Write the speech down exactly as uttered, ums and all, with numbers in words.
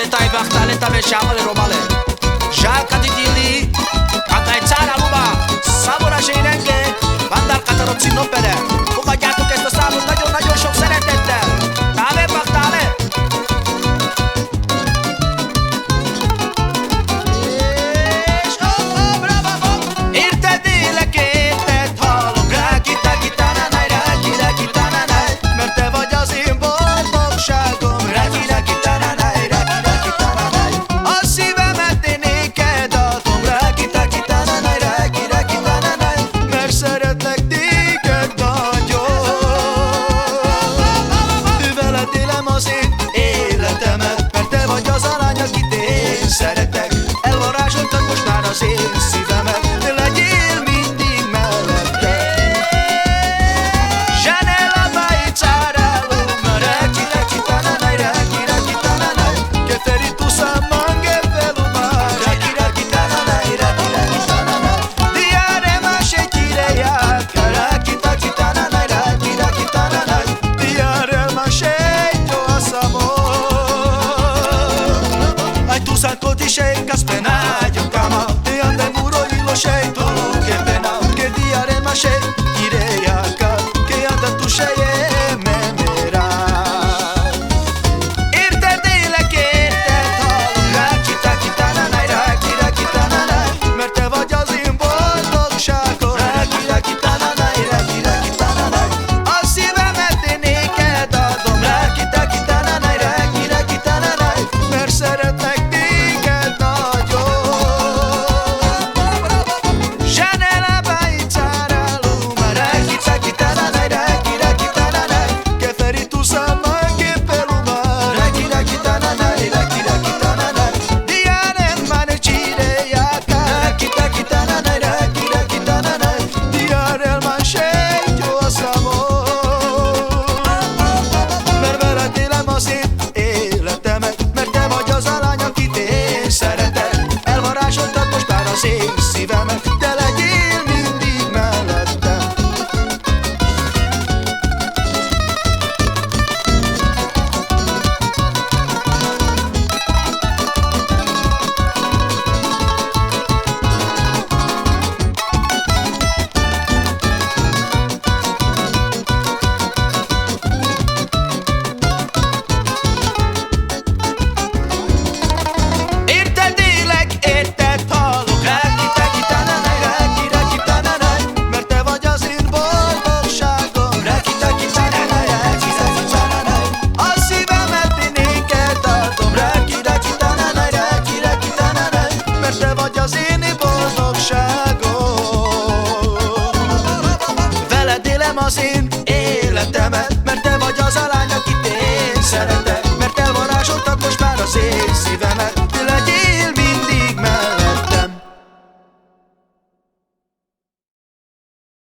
Tájbahtále, táme sámale, rómale. Zsákady gyilli, a táj cára luma, Samura Seinenge, bandár kataro cinno pere. Uka gyártok eszta a számot, nagyon-nagyon sok szeretettel. Táme bahtále. És hopp, hopp, bravo, hopp. Érted, élek, érted, hallom, ráki, táki, tánánáj, ráki, ráki, tánánáj, mert te vagy az én boldogságom, ráki, ráki, tánánáj, ráki, ráki, tánánáj. A szívemet én néked adom, ráki, táki, tánánáj, ráki, ráki, tánánáj, mert szeretlek téged nagyon. Veled élem az én Életemet, mert te vagy az a lány, akit én szeretek. Elvarázsoltad most már az én szívemet, legyél mindig mellettem. Zsene labai cára luma, ráki, ráki, tánánáj, ráki, ráki, tánánáj, que feritu sa mange pe luma, ráki, ráki, tánánáj, ráki, ráki, tánánáj. Diare ma se kire ya, ráki, táki, tánánáj, ráki, ráki, tánánáj. Diare ma se yo a samo. Ai tu sa koti se kaspe na yo kama. Te ande muro ilo se tu ke pena. Ke diare ma se kire ya ka. Ke ande tu se ye me mera. Érted, élek, érted, hallom, ráki, táki, tánánáj, ráki, ráki, tánánáj, mert te vagy az én boldogságom, ráki, ráki, tánánáj, ráki, ráki, tánánáj. A szívemet én néked adom, ráki, táki, tánánáj, ráki, ráki, tánánáj, mert szeretlek téged nagyon. Zsene labai cára luma, ráki, táki, tánánáj, ráki, ráki, tánánáj, que feritu sa mange pe luma, ráki, ráki, tánánáj, ráki, ráki, tánánáj. Diare ma ne kire ya ka, ráki, táki, tánánáj, ráki, ráki, tánánáj. Diare ma se yo a samo. Mert veled élem az én Éltem, mert te vagy az a lány, akit én szeretek. Elvarázsoltad most már az én szívemet, de legyél mindig mellettem. Érted, élek, érted halok. Ráki, táki, tánánáj, ráki, ráki, tánánáj, mert te vagy az én boldogságom. Ráki, táki, tánánáj, ráki, táki, tánánáj, a szívemet én néked adom. Ráki, ráki, tánánáj, ráki, ráki, tánánáj, mert te vagy az én boldogságom. Veled élem az én Éltem, mert te vagy az a lány, akit én szeretek. Mert elvarázsoltad most már az én szívemet,